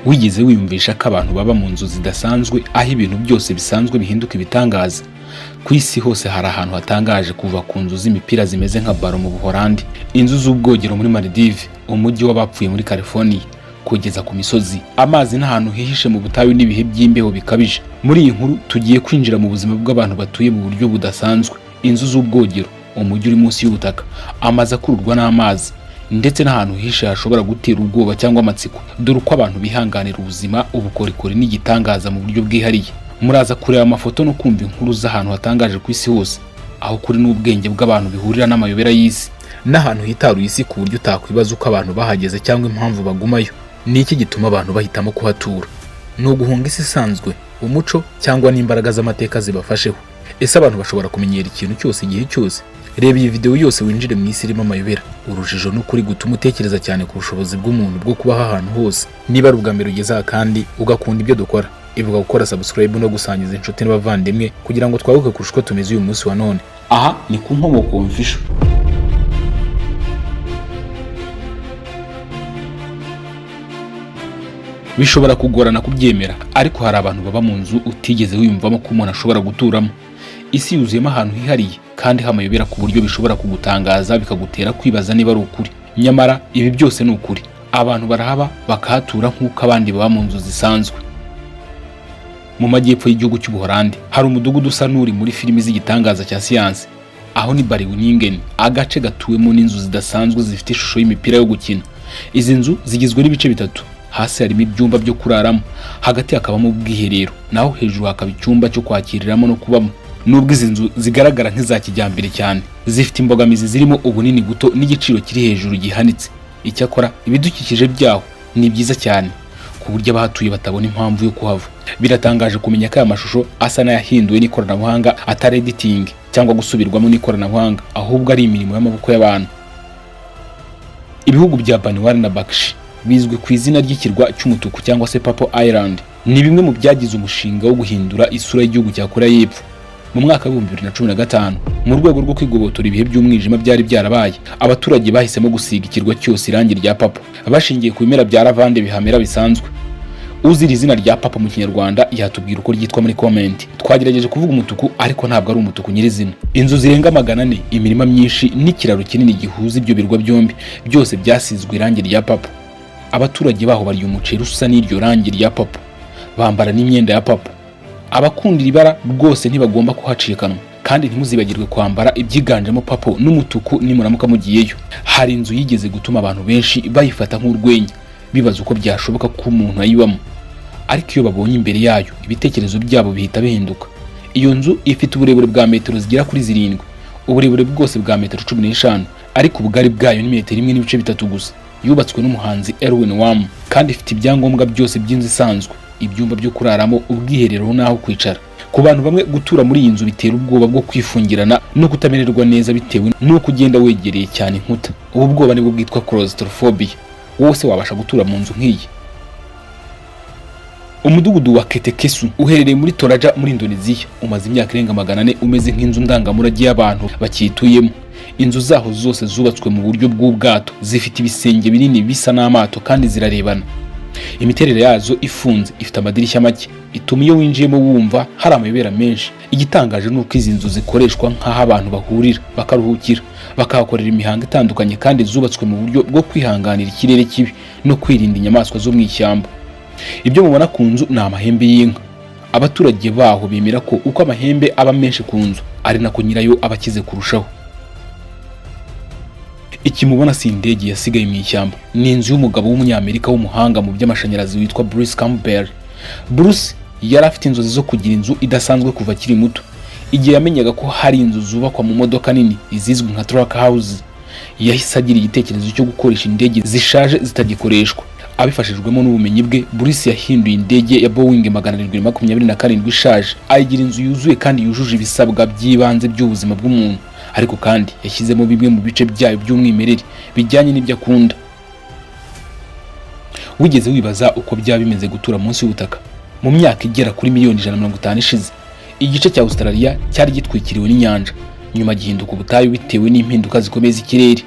Wigeze wiyumvisha ko abantu baba mu nzu zidasanzwe, aho ibintu byose bisanzwe bihinduka ibitangaza? Ku isi hose hari ahantu hatangaje, kuva ku nzu z'imipira zimeze nka baro mu Buholandi, inzu z'ubwogero muri Maldives, umujyi w'abapfuye muri California, kugeza ku misozi, amazi n'ahantu hihishe mu butayu n'ibihe by'imbeho bikabije. Muri iyi nkuru tugiye kwinjira mu buzima bw'abantu batuye mu buryo budasanzwe: inzu z'ubwogero, umujyi uri munsi y'ubutaka, amazu akururwa n'amazi, ndetse n'ahantu hihishe hashobora gutera ubwoba cyangwa amatsiko. Dore uko abantu bihanganira ubuzima, ubukorikori n'igitangaza mu buryo bwihariye. Muraza kureba amafoto no kumva inkuru z'ahantu hatangaje ku isi hose, aho kuri n'ubwenge bw'abantu bihurira n'amayobera y'isi, n'ahantu hitaruye isi ku buryo utakwibaza uko abantu bahageze cyangwa impamvu bagumayo. Ni iki gituma abantu bahitamo kuhatura? Ni uguhunga isi isanzwe, umuco, cyangwa n'imbaraga z'amateka zibafasheho? Ese abantu bashobora kumenyera ikintu cyose igihe cyose? Reba iyi videwo yose winjire mu isi irimo amayobera, urujijo n'ukuri gutuma utekereza cyane ku bushobozi bw'umuntu bwo kubaho ahantu hose. Niba ari ubwa mbere ugeze aha kandi ugakunda ibyo dukora, ibuka gukora subscribe no gusangiza inshuti n'abavandimwe kugira ngo twaguke kurusha uko tumeze uyu munsi wa none. Aha ni ku Nkomoko Official. Bishobora kugorana kubyemera, ariko hari abantu baba mu nzu utigeze wiyumvamo ko umuntu ashobora guturamo. Isi yuzuyemo ahantu hihariye kandi hamayobera ku buryo bishobora kugutangaza, bikagutera kwibaza niba ari ukuri. Nyamara ibi byose ni ukuri, abantu barahaba, bakahatura nk'uko abandi baba mu nzu zisanzwe. Mu majyepfo y'igihugu cy'Ubuholandi hari umudugudu usa n'uri muri filimi z'igitangaza cya siyansi. Aho ni Bariwingen, agace gatuwemo n'inzu zidasanzwe zifite ishusho y'imipira yo gukina. Izi nzu zigizwe n'ibice bitatu: hasi harimo ibyumba byo kuraramo, hagati hakabamo ubwiherero, naho hejuru hakaba icyumba cyo kwakiriramo no kubamo. Nubwo izi nzu zigaragara nk'iza kijyambere cyane, zifite imbogamizi zirimo ubunini buto n'igiciro kiri hejuru gihanitse. Icyakora ibidukikije byaho ni byiza cyane ku buryo abahatuye batabona impamvu yo kuhava. Biratangaje kumenya ko aya mashusho asa n'ayahinduwe n'ikoranabuhanga atari editing cyangwa gusubirwamo n'ikoranabuhanga, ahubwo ari imirimo y'amaboko y'abantu. Ibihugu bya Baniwari na Bakshi, bizwi ku izina ry'ikirwa cy'umutuku cyangwa se Purple Island, ni bimwe mu byagize umushinga wo guhindura isura y'igihugu cya Korea y'Epfo mu mwaka wa 2015. Mu rwego rwo kwigobotora ibihe by'umwijima byari byarabaye, abaturage bahisemo gusiga ikirwa cyose irangi rya purple, bashingiye ku bimera bya lavande bihamera bisanzwe. Uzi iri zina rya purple mu Kinyarwanda yatubwira uko ryitwa muri comment. Twagerageje kuvuga umutuku, ariko ntabwo ari umutuku nyirizina. Inzu zirenga 400, imirima myinshi n'ikiraro kinini gihuza ibyo birwa byombi, byose byasizwe irangi rya purple. Abaturage baho barya umuceri usa n'iryo rangi rya purple, bambara n'imyenda ya purple. Abakunda iri bara rwose ntibagomba kuhacikanwa, kandi ntimuzibagirwe kwambara ibyiganjemo purple n'umutuku nimuramuka mugiyeyo. Hari inzu yigeze gutuma abantu benshi bayifata nk'urwenya, bibaza uko byashoboka ko umuntu ayibamo, ariko iyo babonye imbere yayo ibitekerezo byabo bihita bihinduka. Iyo nzu ifite uburebure bwa metero zigera kuri 7, uburebure bwose bwa metero 15, ariko ubugari bwayo ni metero 1.3 gusa. Yubatswe n'umuhanzi Erwin Wurm kandi ifite ibyangombwa byose by'inzu isanzwe: ibyumba byo kuraramo, ubwiherero n'aho kwicara. Ku bantu bamwe, gutura muri iyi nzu bitera ubwoba bwo kwifungirana no kutamererwa neza bitewe n'uko ugenda wegereye cyane inkuta. Ubu bwoba nibwo bwitwa claustrophobia. Wowe se wabasha gutura mu nzu nk'iyi? Umudugudu wa Ketekesu uherereye muri Toraja muri Indonesia umaze imyaka irenga 400 umeze nk'inzu ndangamurage y'abantu bakiyituyemo. Inzu zaho zose zubatswe mu buryo bw'ubwato, zifite ibisenge binini bisa n'amato kandi zirarebana. Imiterere yazo ifunze, ifite amadirishya make, ituma iyo winjiyemo wumva hari amayobera menshi. Igitangaje ni uko izi nzu zikoreshwa nk'aho abantu bahurira, bakaruhukira, bakahakorera imihango itandukanye, kandi zubatswe mu buryo bwo kwihanganira ikirere kibi no kwirinda inyamaswa zo mu ishyamba. Ibyo mubona ku nzu ni amahembe y'inka. Abaturage baho bemera ko uko amahembe aba menshi ku nzu, ari nako nyirayo aba akize kurushaho. Iki mubona si indege yasigaye mu ishyamba, ni inzu y'umugabo w'Umunyamerika w'umuhanga mu by'amashanyarazi witwa Bruce Campbell. Bruce yari afite inzozi zo kugira inzu idasanzwe kuva akiri muto. Igihe yamenyaga ko hari inzu zubakwa mu modoka nini, izizwi nka truck house, yahise agira igitekerezo cyo gukoresha indege zishaje zitagikoreshwa. Abifashijwemo n'ubumenyi bwe, Bruce yahinduye indege ya Boeing 727 ishaje, ayigira inzu yuzuye kandi yujuje ibisabwa by'ibanze by'ubuzima bw'umuntu. Ariko kandi yashyizemo bimwe mu bice byayo by'umwimerere bijyanye n'ibyo akunda. Wigeze wibaza uko byaba bimeze gutura munsi y'ubutaka? Mu myaka igera kuri miliyoni 150 ishize, igice cya Australia cyari gitwikiriwe n'inyanja, nyuma gihinduka ubutayu bitewe n'impinduka zikomeye z'ikirere.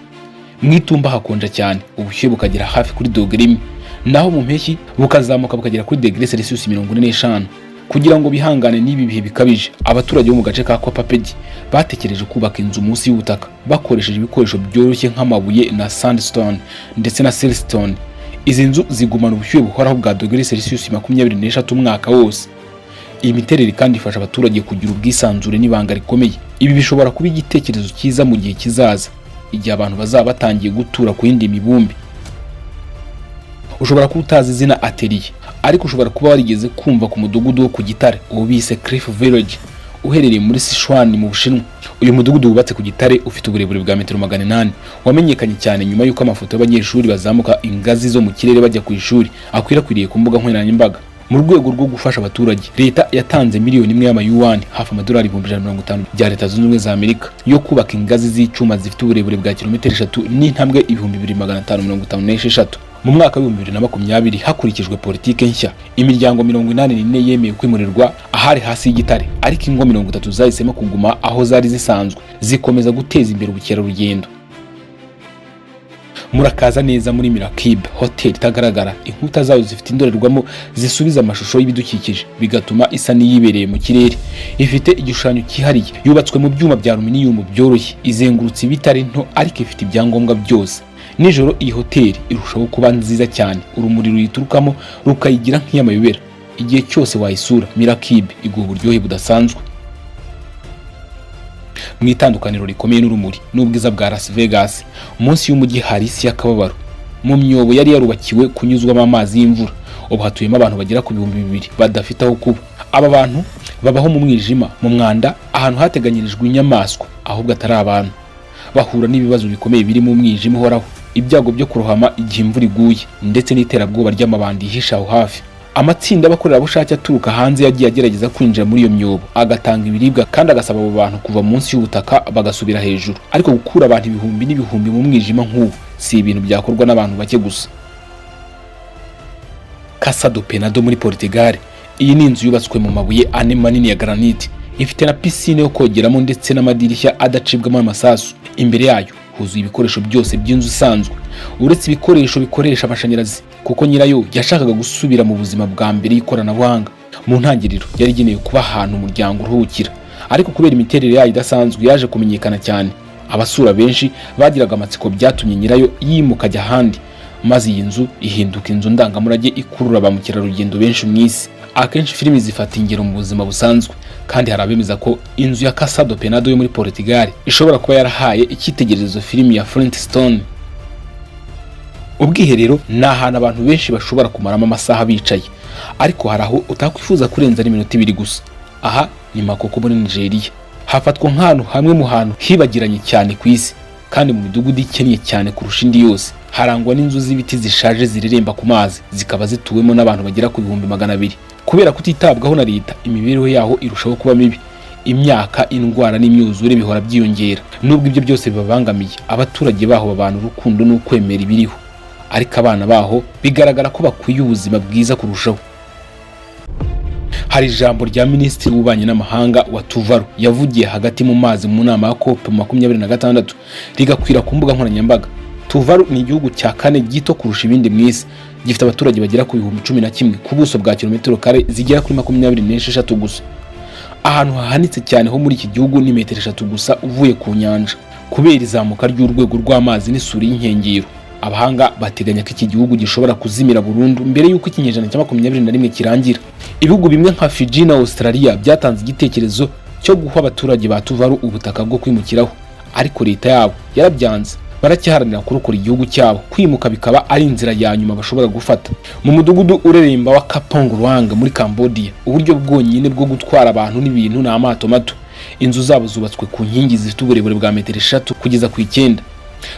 Mu itumba hakonja cyane, ubushyuhe bukagera hafi kuri dogere 1. Naho mu mpeshyi bukazamuka bukagera kuri degere Celsius 45. Kugira ngo bihangane n'ibi bihe bikabije, abaturage bo mu gace ka Kwapapedi batekereje kubaka inzu munsi y'ubutaka bakoresheje ibikoresho byoroshye nk'amabuye na sandstone ndetse na siltstone. Izi nzu zigumana ubushyuhe buhoraho bwa dogere Celsius 23 umwaka wose. Iyi miterere kandi ifasha abaturage kugira ubwisanzure n'ibanga rikomeye. Ibi bishobora kuba igitekerezo cyiza mu gihe kizaza, igihe abantu bazaba batangiye gutura ku yindi mibumbe. Ushobora kuba utazi izina Atelier, ariko ushobora kuba warigeze kumva ku mudugudu wo ku gitare uwo bise Cliff Village, uherereye muri Sichuan mu Bushinwa. Uyu mudugudu wubatse ku gitare ufite uburebure bwa metero 800 wamenyekanye cyane nyuma y'uko amafoto y'abanyeshuri bazamuka ingazi zo mu kirere bajya ku ishuri akwirakwiriye ku mbuga nkoranyambaga. Mu rwego rwo gufasha abaturage, leta yatanze 1 miliyoni y'amayuwani, hafi amadolari 150,000 bya Leta Zunze Ubumwe za Amerika, yo kubaka ingazi z'icyuma zifite uburebure bwa kilometero 3 n'intambwe 2556. Mu mwaka wa 2020, hakurikijwe politike nshya, imiryango 84 yemeye kwimurirwa ahari hasi y'igitare, ariko ingo 30 zahisemo kuguma aho zari zisanzwe, zikomeza guteza imbere ubukerarugendo. Murakaza neza muri Mirakibe Hotel itagaragara. Inkuta zayo zifite indorerwamo zisubiza amashusho y'ibidukikije, bigatuma isa n'iyibereye mu kirere. Ifite igishushanyo cyihariye, yubatswe mu byuma bya aluminium byoroshye, izengurutse ibitare nto, ariko ifite ibyangombwa byose. Nijoro iyi hoteli irushaho kuba nziza cyane, urumuri ruyiturukamo rukayigira nk'iy'amayobera. Igihe cyose wayisura, Mirakibe iguha uburyohe budasanzwe. Mu itandukaniro rikomeye n'urumuri n'ubwiza bwa Las Vegas, munsi y'umujyi hari isi y'akababaro. Mu myobo yari yarubakiwe kunyuzwamo amazi y'imvura, ubu hatuyemo abantu bagera ku 2000 badafite aho kuba. Aba bantu babaho mu mwijima, mu mwanda, ahantu hateganyirijwe inyamaswa ahubwo atari abantu. Bahura n'ibibazo bikomeye birimo umwijima uhoraho, ibyago byo kurohama igihe imvura iguye, ndetse n'iterabwoba ry'amabandi yihishe aho hafi. Amatsinda y'abakorerabushake aturuka hanze yagiye agerageza kwinjira muri iyo myobo, agatanga ibiribwa kandi agasaba abo bantu kuva munsi y'ubutaka bagasubira hejuru. Ariko gukura abantu ibihumbi n'ibihumbi mu mwijima nk'ubu si ibintu byakorwa n'abantu bake gusa. Casa do Penado muri Portugal. Iyi ni inzu yubatswe mu mabuye ane manini ya granite, ifite na pisine yo kogeramo ndetse n'amadirishya adacibwamo amasasu. Imbere yayo huzuye ibikoresho byose by'inzu isanzwe, uretse ibikoresho bikoresha amashanyarazi, kuko nyirayo yashakaga gusubira mu buzima bwa mbere y'ikoranabuhanga. Mu ntangiriro yari igenewe kuba ahantu umuryango uruhukira, ariko kubera imiterere yayo idasanzwe yaje kumenyekana cyane. Abasura benshi bagiraga amatsiko, byatumye nyirayo yimuka ajya ahandi, maze iyi nzu ihinduka inzu ndangamurage ikurura ba mukerarugendo benshi mu isi. Akenshi filimi zifata ingero mu buzima busanzwe, kandi hari abemeza ko inzu ya Casa do Penado yo muri Portugal ishobora kuba yarahaye icyitegererezo filimi ya Flintstone. Ubwiherero ni ahantu abantu benshi bashobora kumaramo amasaha bicaye, ariko hari aho utakwifuza kurenza n'iminota 2 gusa. Aha ni Makoko muri Nigeria. Hafatwa nk'ahantu hamwe mu hantu hibagiranye cyane ku isi, kandi mu midugudu ikennye cyane kurusha indi yose. Harangwa n'inzu z'ibiti zishaje zireremba ku mazi, zikaba zituwemo n'abantu bagera ku 200,000. Kubera kutitabwaho na leta, imibereho yaho irushaho kuba mibi. Imyaka, indwara n'imyuzure bihora byiyongera. Nubwo ibyo byose bibabangamiye, abaturage baho babana urukundo n'ukwemera ibiriho, ariko abana baho bigaragara ko bakwiye ubuzima bwiza kurushaho. Hari ijambo rya minisitiri w'ububanyi n'amahanga wa Tuvalu yavugiye hagati mu mazi mu nama ya COP 26, rigakwira ku mbuga nkoranyambaga. Tuvalu ni igihugu cya kane gito kurusha ibindi mu isi, gifite abaturage bagera ku 11,000 ku buso bwa kilometero kare zigera kuri 26 gusa. Ahantu hahanitse cyane ho muri iki gihugu ni metero 3 gusa uvuye ku nyanja. Kubera izamuka ry'urwego rw'amazi n'isuri y'inkengero, abahanga bateganya ko iki gihugu gishobora kuzimira burundu mbere y'uko ikinyejana cya 21 kirangira. Ibihugu bimwe nka Fiji na Australia byatanze igitekerezo cyo guha abaturage ba Tuvalu ubutaka bwo kwimukiraho, ariko leta yabo yarabyanze. Baracyaharanira kurokora igihugu cyabo, kwimuka bikaba ari inzira ya nyuma bashobora gufata. Mu mudugudu ureremba wa Kapong Ruang muri Cambodia, uburyo bwonyine bwo gutwara abantu n'ibintu ni amato mato. Inzu zabo zubatswe ku nkingi zifite uburebure bwa metero 3 kugeza ku 9,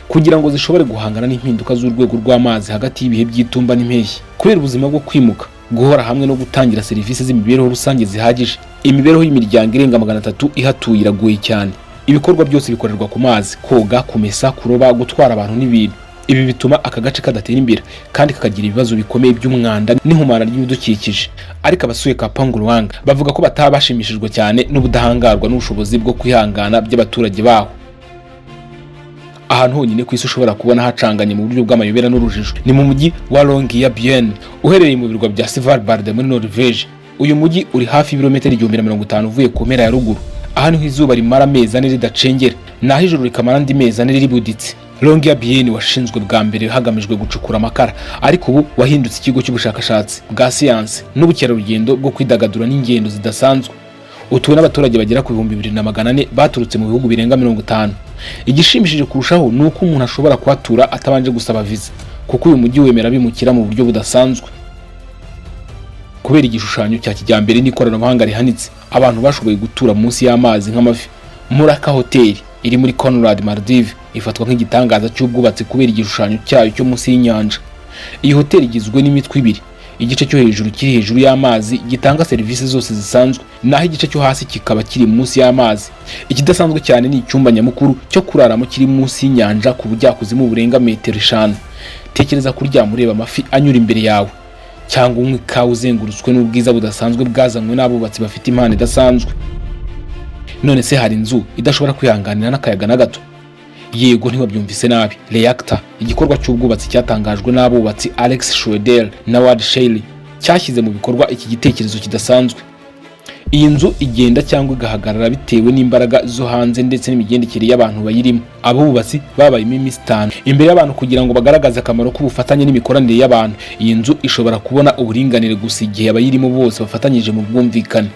kugira ngo zishobore guhangana n'impinduka z'urwego rw'amazi hagati y'ibihe by'itumba n'impeshyi. Kubera ubuzima bwo kwimuka, guhora hamwe no gutangira serivisi z'imibereho rusange zihagije, imibereho y'imiryango irenga 300 ihatuye iragoye cyane. Ibikorwa byose bikorerwa ku mazi: koga, kumesa, kuroba, gutwara abantu n'ibintu. Ibi bituma aka gace kadatera imbere kandi kakagira ibibazo bikomeye by'umwanda n'ihumana ry'ibidukikije. Ariko abasuye Kapong Ruang bavuga ko bataba bashimishijwe cyane n'ubudahangarwa n'ubushobozi bwo kwihangana by'abaturage baho. Ahantu honyine ku isi ushobora kubona hacanganye mu buryo bw'amayobera n'urujijo ni mu mujyi wa Longyearbyen, uherereye mu birwa bya Svalbard muri Norvège. Uyu mujyi uri hafi y'ibirometero 1050 uvuye ku mpera ya ruguru. Aha niho izuba rimara amezi 4 ridacengera, naho ijoro rikamara andi mezi 4 ribuditse. Longyearbyen washinzwe bwa mbere hagamijwe gucukura amakara, ariko ubu wahindutse ikigo cy'ubushakashatsi bwa siyansi n'ubukerarugendo bwo kwidagadura n'ingendo zidasanzwe. Utuwe n'abaturage bagera ku 2400 baturutse mu bihugu birenga 50. Igishimishije kurushaho ni uko umuntu ashobora kuhatura atabanje gusaba viza, kuko uyu mujyi wemera abimukira mu buryo budasanzwe. Kubera igishushanyo cya kijyambere n'ikoranabuhanga rihanitse, abantu bashoboye gutura munsi y'amazi nk'amafi. Muraka Hotel iri muri Conrad Maldives ifatwa nk'igitangaza cy'ubwubatsi kubera igishushanyo cyayo cyo munsi y'inyanja. Iyi hoteli igizwe n'imitwe ibiri: igice cyo hejuru kiri hejuru y'amazi gitanga serivisi zose zisanzwe, naho igice cyo hasi kikaba kiri munsi y'amazi. Ikidasanzwe cyane ni icyumba nyamukuru cyo kuraramo kiri munsi y'inyanja ku bujyakuzimu burenga metero 5. Tekereza kuryama ureba amafi anyura imbere yawe, cyangwa unywa ikawa uzengurutswe n'ubwiza budasanzwe bwazanywe n'abubatsi bafite impano idasanzwe. None se hari inzu idashobora kwihanganira n'akayaga na gato? Yego, ntiwabyumvise nabi. Reactor, igikorwa cy'ubwubatsi cyatangajwe n'abubatsi Alex Schroeder na Ward Shelley, cyashyize mu bikorwa iki gitekerezo kidasanzwe. Iyi nzu igenda cyangwa igahagarara bitewe n'imbaraga zo hanze ndetse n'imigendekere y'abantu bayirimo. Abubatsi babayemo iminsi 5 imbere y'abantu kugira ngo bagaragaze akamaro k'ubufatanye n'imikoranire y'abantu. Iyi nzu ishobora kubona uburinganire gusa igihe abayirimo bose bafatanyije mu bwumvikane.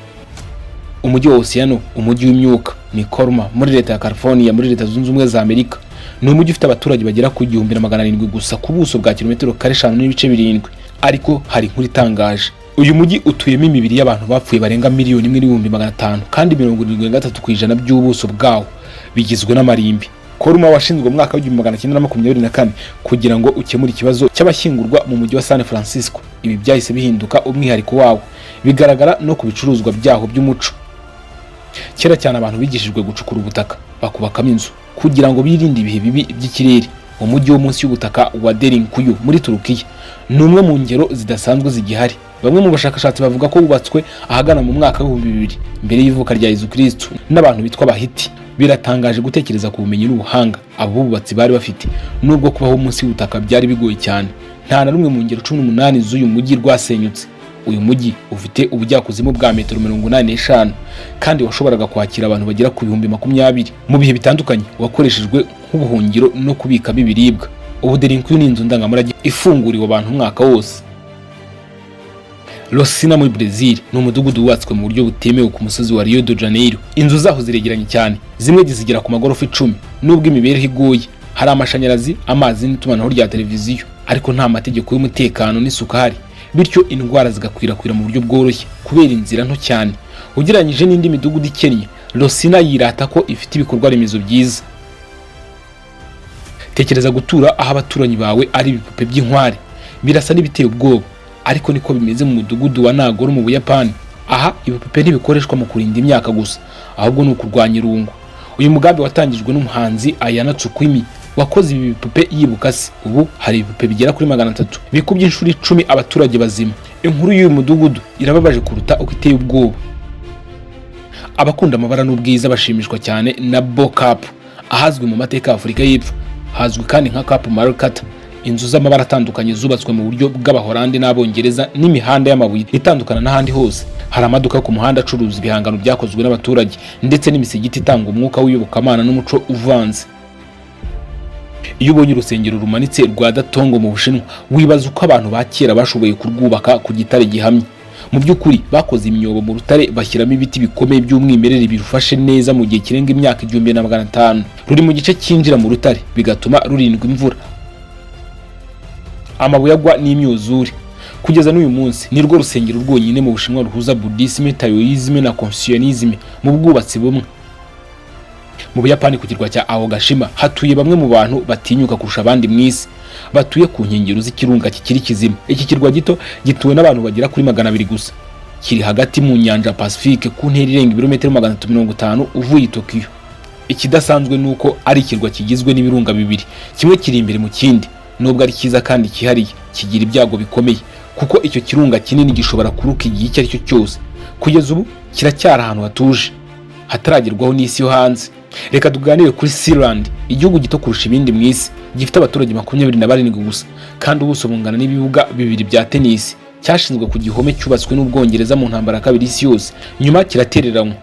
Umujyi wa Oceano, umujyi w'imyuka, ni Colma muri leta ya California muri Leta Zunze Ubumwe za Amerika. Ni umujyi ufite abaturage bagera ku 1700 gusa ku buso bwa kilometero kare 5.7. Ariko hari inkuru itangaje: uyu mujyi utuyemo imibiri y'abantu bapfuye barenga 1,500,000, kandi 73% by'ubuso bwawo bigizwe n'amarimbi. Colma washinzwe mu mwaka wa 1924 kugira ngo ukemure ikibazo cy'abashyingurwa mu mujyi wa San Francisco. Ibi byahise bihinduka umwihariko wawo, bigaragara no ku bicuruzwa byaho by'umuco. Kera cyane abantu bigishijwe gucukura ubutaka bakubakamo inzu kugira ngo birinde ibihe bibi by'ikirere. Umujyi wo munsi y'ubutaka wa Derinkuyu muri Turukiya ni umwe mu ngero zidasanzwe zigihari. Bamwe mu bashakashatsi bavuga ko wubatswe ahagana mu mwaka wa 2000 mbere y'ivuka rya Yezu Kristu n'abantu bitwa Abahiti. Biratangaje gutekereza ku bumenyi n'ubuhanga abo bubatsi bari bafite, nubwo kubaho munsi y'ubutaka byari bigoye cyane. Nta na rumwe mu ngero 18 z'uyu mujyi rwasenyutse. Uyu mujyi ufite ubujyakuzimu bwa metero 85 kandi washoboraga kwakira abantu bagera ku 20,000. Mu bihe bitandukanye wakoreshejwe nk'ubuhungiro no kubikamo ibiribwa. Ubu Derinkuyu ni inzu ndangamurage ifunguriwe abantu umwaka wose. Rocinha muri Brazil ni umudugudu wubatswe mu buryo butemewe ku musozi wa Rio de Janeiro. Inzu zaho ziregeranye cyane, zimwe zigera ku magorofa 10. Nubwo imibereho igoye, hari amashanyarazi, amazi n'itumanaho rya televiziyo, ariko nta mategeko y'umutekano n'isuku ahari, bityo indwara zigakwirakwira mu buryo bworoshye kubera inzira nto cyane. Ugereranyije n'indi midugudu ikennye, Rocinha yirata ko ifite ibikorwa remezo byiza. Tekereza gutura aho abaturanyi bawe ari ibipupe by'inkware. Birasa n'ibiteye ubwoba, ariko niko bimeze mu mudugudu wa Nagoro mu Buyapani. Aha ibipupe ntibikoreshwa mu kurinda imyaka gusa, ahubwo ni ukurwanya irungu. Uyu mugambi watangijwe n'umuhanzi Ayana Tsukimi, wakoze ibi bipupe yibuka se. Ubu hari ibipupe bigera kuri 300, bikubye inshuro 10 abaturage bazima. Inkuru y'uyu mudugudu irababaje kuruta uko iteye ubwoba. Abakunda amabara n'ubwiza bashimishwa cyane na Bo-Kaap, ahazwi mu mateka ya Afurika y'Epfo. Hazwi kandi nka Cape Markata. Inzu z'amabara atandukanye zubatswe mu buryo bw'Abahorandi n'Abongereza n'imihanda y'amabuye itandukana n'ahandi hose. Hari amaduka yo ku muhanda acuruza ibihangano byakozwe n'abaturage, ndetse n'imisigiti itanga umwuka w'iyobokamana n'umuco uvanze. Iyo ubonye urusengero rumanitse rwa Datongo mu Bushinwa, wibaza uko abantu ba kera bashoboye kurwubaka ku gitare gihamye. Mu by'ukuri bakoze imyobo mu rutare, bashyiramo ibiti bikomeye by'umwimerere birufashe neza mu gihe kirenga imyaka 1500. Ruri mu gice cyinjira mu rutare, bigatuma rurindwa imvura, amabuye agwa n'imyuzure. Kugeza n'uyu munsi ni rwo rusengero rwonyine mu Bushinwa ruhuza Buddhisme, Taoisme na Confucianism mu bwubatsi bumwe. Mu Buyapani, ku kirwa cya Aogashima, hatuye bamwe mu bantu batinyuka kurusha abandi mu isi, batuye ku nkengero z'ikirunga kikiri kizima. Iki kirwa gito gituwe n'abantu bagera kuri 200 gusa, kiri hagati mu nyanja ya Pacifique ku ntera irenga ibirometero 350 uvuye i Tokiyo. Ikidasanzwe ni uko ari ikirwa kigizwe n'ibirunga bibiri, kimwe kiri imbere mu kindi. Nubwo ari cyiza kandi cyihariye, kigira ibyago bikomeye, kuko icyo kirunga kinini gishobora kuruka igihe icyo ari cyo cyose. Kugeza ubu kiracyari ahantu hatuje hataragerwaho n'isi yo hanze. Reka tuganire kuri Sealand, igihugu gito kurusha ibindi mu isi, gifite abaturage 27 gusa kandi ubuso bungana n'ibibuga bibiri bya tenisi. Cyashinzwe ku gihome cyubatswe n'Ubwongereza mu ntambara ya kabiri y'isi yose, nyuma kiratereranywa.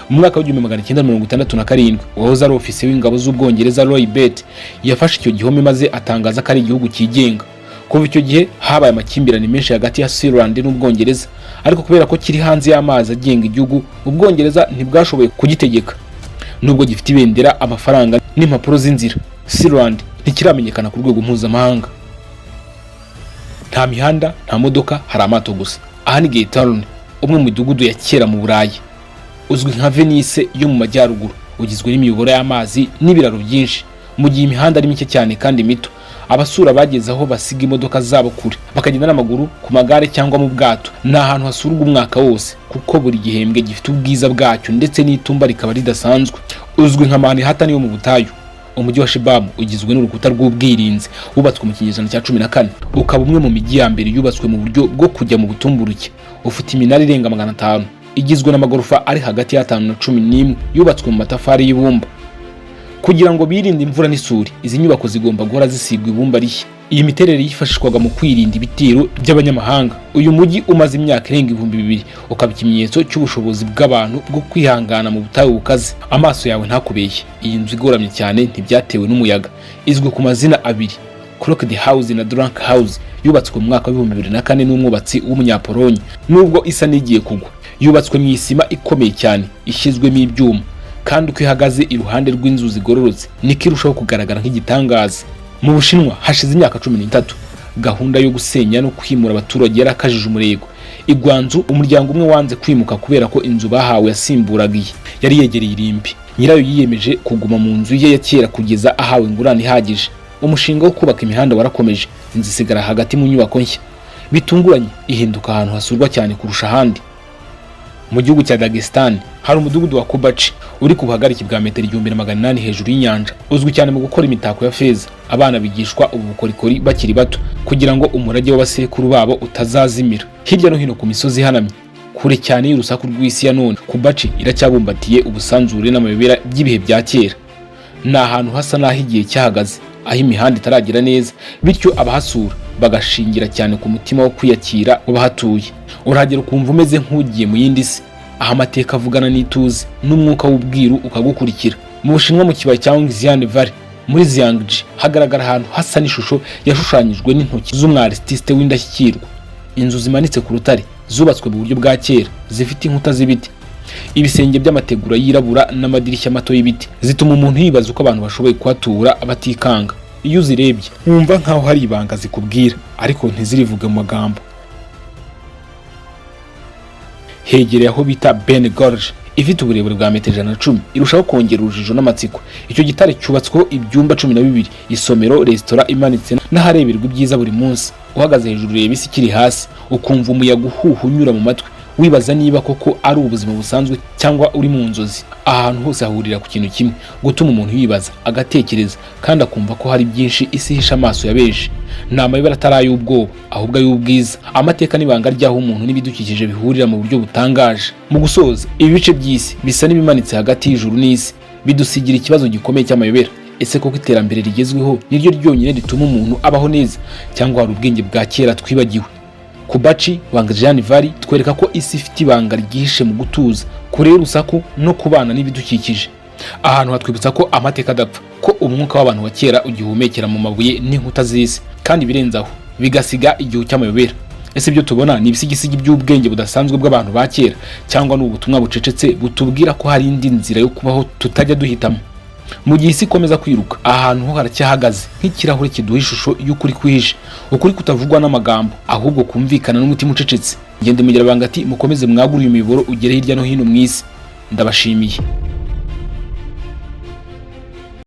Mu mwaka w'1967, uwahoze ari ofisiye w'ingabo z'Ubwongereza Roy Batty yafashe icyo gihome maze atangaza ko ari igihugu cyigenga. Kuva icyo gihe habaye amakimbirane menshi hagati ya Sealand n'Ubwongereza, ariko kubera ko kiri hanze y'amazi agenga igihugu, Ubwongereza ntibwashoboye kugitegeka. Nubwo gifite ibendera, amafaranga n'impapuro z'inzira, Sealand ntikiramenyekana ku rwego mpuzamahanga. Nta mihanda, nta modoka, hari amato gusa. Aha ni Giethoorn, umwe mu midugudu ya kera mu Burayi, uzwi nka Venise yo mu majyaruguru. Ugizwe n'imiyoboro y'amazi n'ibiraro byinshi, mu gihe imihanda ari mike cyane kandi mito. Abasura bageze aho basiga imodoka zabo kure, bakagenda n'amaguru, ku magare cyangwa mu bwato. Ni ahantu hasurwa umwaka wose kuko buri gihembwe gifite ubwiza bwacyo, ndetse n'itumba rikaba ridasanzwe. Uzwi nka Manhattan yo mu butayu. Umujyi wa Shibam ugizwe n'urukuta rw'ubwirinzi wubatswe mu kinyejana cya 14, ukaba umwe mu mijyi ya mbere yubatswe mu buryo bwo kujya mu butumburuke. Ufite iminara irenga 500, igizwe n'amagorofa ari hagati y'atanu na 11, yubatswe mu matafari y'ibumba kugira ngo birinde imvura n'isuri. Izi nyubako zigomba guhora zisigwa ibumba rishya. Iyi miterere yifashishwaga mu kwirinda ibitero by'abanyamahanga. Uyu mujyi umaze imyaka irenga 2000, ukaba ikimenyetso cy'ubushobozi bw'abantu bwo kwihangana mu butayu bukaze. Amaso yawe ntakubeshye, iyi nzu igoramye cyane ntibyatewe n'umuyaga. Izwi ku mazina abiri, Crooked House na Drunk House. Yubatswe mu mwaka wa 2004 n'umwubatsi w'Umunyapolonye. Nubwo isa n'igiye kugwa, yubatswe mu isima ikomeye cyane ishyizwemo ibyuma, kandi uko ihagaze iruhande rw'inzu zigororotse niko irushaho kugaragara nk'igitangaza. Mu Bushinwa, hashize imyaka 13 gahunda yo gusenya no kwimura abaturage yarakajije umurego. I Guangzhou, umuryango umwe wanze kwimuka kubera ko inzu bahawe yasimburaga iyi yari yegereye irimbi. Nyirayo yiyemeje kuguma mu nzu ye ya kera kugeza ahawe ingurane ihagije. Umushinga wo kubaka imihanda warakomeje, inzu isigara hagati mu nyubako nshya. Bitunguranye ihinduka ahantu hasurwa cyane kurusha ahandi. Mu gihugu cya Dagestan hari umudugudu wa Kubachi uri ku buhagarike bwa metero 1800 hejuru y'inyanja, uzwi cyane mu gukora imitako ya feza. Abana bigishwa ubu bukorikori bakiri bato kugira ngo umurage w'abasekuru babo utazazimira. Hirya no hino ku misozi ihanamye, kure cyane y'urusaku rw'isi ya none, Kubachi iracyabumbatije ubusanzure n'amayobera by'ibihe bya kera. Ni ahantu hasa n'aho igihe cyahagaze, aho imihanda itaragera neza, bityo abahasura bagashingira cyane ku mutima wo kwiyakira w'abahatuye. Urahagera ukumva umeze nk'ugiye mu yindi si, aho amateka avugana n'ituze n'umwuka w'ubwiru ukagukurikira. Mu Bushinwa, mu kibaya cya Wangxian Valley muri Jiangxi, hagaragara ahantu hasa n'ishusho yashushanyijwe n'intoki z'umwaritiste w'indashyikirwa. Inzu zimanitse ku rutare zubatswe mu buryo bwa kera, zifite inkuta z'ibiti, ibisenge by'amategura yirabura n'amadirishya mato y'ibiti, zituma umuntu yibaza uko abantu bashoboye kuhatura batikanga. Iyo uzirebye wumva nkaho hari ibanga zikubwira, ariko ntizirivuge mu magambo. Hegereye aho bita Ben Gorge, ifite uburebure bwa metero 110, irushaho kongera urujijo n'amatsiko. Icyo gitare cyubatsweho ibyumba 12, isomero, resitora imanitse n'ahareberwa ibyiza buri munsi. Uhagaze hejuru ureba isi ikiri hasi, ukumva umuyaga uhuha unyura mu matwi, wibaza niba koko ari ubuzima busanzwe cyangwa uri mu nzozi. Ahantu hose hahurira ku kintu kimwe: gutuma umuntu yibaza, agatekereza kandi akumva ko hari byinshi isi ihisha amaso ya benshi. Ni amayobera atari ay'ubwoba, ahubwo ay'ubwiza, amateka n'ibanga ry'aho umuntu n'ibidukikije bihurira mu buryo butangaje. Mu gusoza, ibi bice by'isi bisa n'ibimanitse hagati y'ijuru n'isi bidusigira ikibazo gikomeye cy'amayobera. Ese koko iterambere rigezweho niryo ryonyine rituma umuntu abaho neza, cyangwa hari ubwenge bwa kera twibagiwe? Kubachi, Wangxian Valley twereka ko isi ifite ibanga ryihishe mu gutuza, kure y'urusaku no kubana n'ibidukikije. Ahantu hatwibutsa ko amateka adapfa, ko umwuka w'abantu wa kera ugihumekera mu mabuye n'inkuta z'isi, kandi ibirenze aho bigasiga igihu cy'amayobera. Ese ibyo tubona ni ibisigisigi by'ubwenge budasanzwe bw'abantu ba kera, cyangwa ni ubutumwa bucecetse butubwira ko hari indi nzira yo kubaho tutajya duhitamo? Mu gihe isi ikomeza kwiruka, ahantu ho haracyahagaze nk'ikirahure kiduha ishusho y'ukuri kwihishe, ukuri kutavugwa n'amagambo ahubwo kumvikana n'umutima ucecetse. Ngende mugira banga ati mukomeze mwagure uyu muyoboro ugere hirya no hino mu isi. Ndabashimiye.